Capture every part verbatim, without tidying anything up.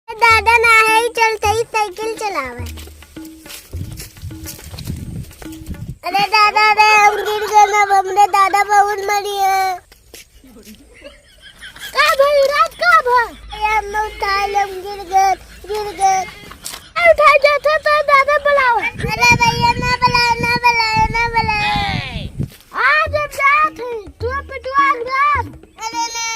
दादा ना है, चलते ही साइकिल चलावे। अरे दादा रे, हम गिर गए ना, हमरे दादा बहुत मरी है। का भाई, रात का भा? अरे हम लोग उठाए, हम गिर गए, गिर गए। अरे उठाए जाते तो दादा बुलाओ। अरे भैया ना बुलाए, ना बुलाए, ना बुलाए। आज हम जात है, तू पिटवा रात। अरे नहीं।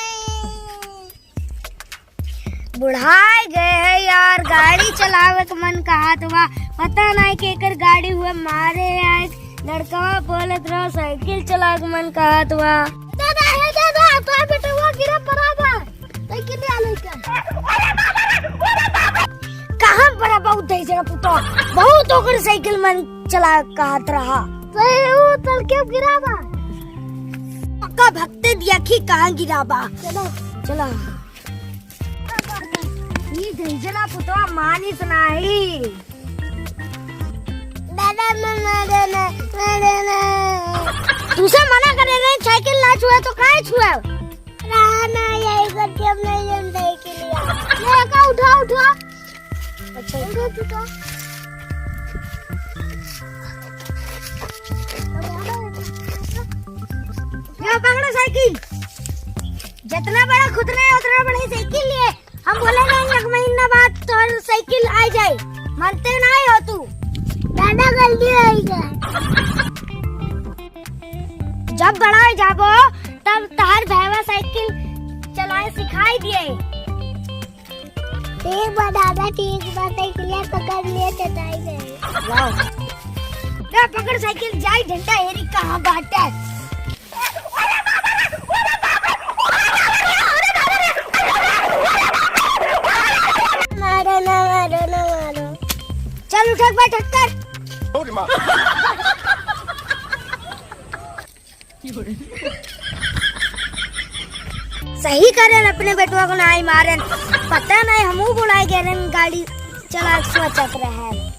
बुढ़ाए गए है यार, गाड़ी चलावे के मन कहत बा। पता नहीं केकर गाड़ी हुए मारे है। लड़कवा बोलत रहो साइकिल चलावे के मन कहत बा। दादा, हे दादा, तोर बेटवा गिरा पड़ा बा। साइकिल ले आ लइका। कहाँ पड़ा बा उ दहिजरा पुतवा? बहुत ओकर साइकिल मन चलावे कहत रहा। तो उ तल के गिरा बा। पक्का भगते दिया कि कहाँ गिरा बा। चलो। चला। ई दहिजरा पुतवा मानिस नाही। दादा, मैं मारे ना, मारे ना। तुसे मना करे रहे, साइकिल ना छुए तो काहे छुए? रहा ना, यही करके हम नहीं जानते कि लिया। ले का उठा, उठा। अच्छा, उठा, उठा। ये पकड़ो साइकिल। जितना बड़ा खुद रहे, उतना बड़ी साइकिल लिए। हम बोले नहीं, एक महीना बाद तोर साइकिल आ जाए, मानते नहीं हो तू। दादा, गलती हो गया। जब बड़ा हो जाबो, तब तहार भैया साइकिल चलाए सिखाई दिए। ठीक बा दादा, ठीक बा, साइकिलिया पकड़ लिए, चटाई गए। वाह। ले पकड़ साइकिल, जाई ढंडा हेरी कहाँ बाटे। मारो ना, मारो ना, मारो। चल उठक बा, ठक्कर। सही करेन, अपने बेटवा को नाई मारेन। पता नहीं, हमू बुलाए गए रहन, गाड़ी चला सोचत रहे।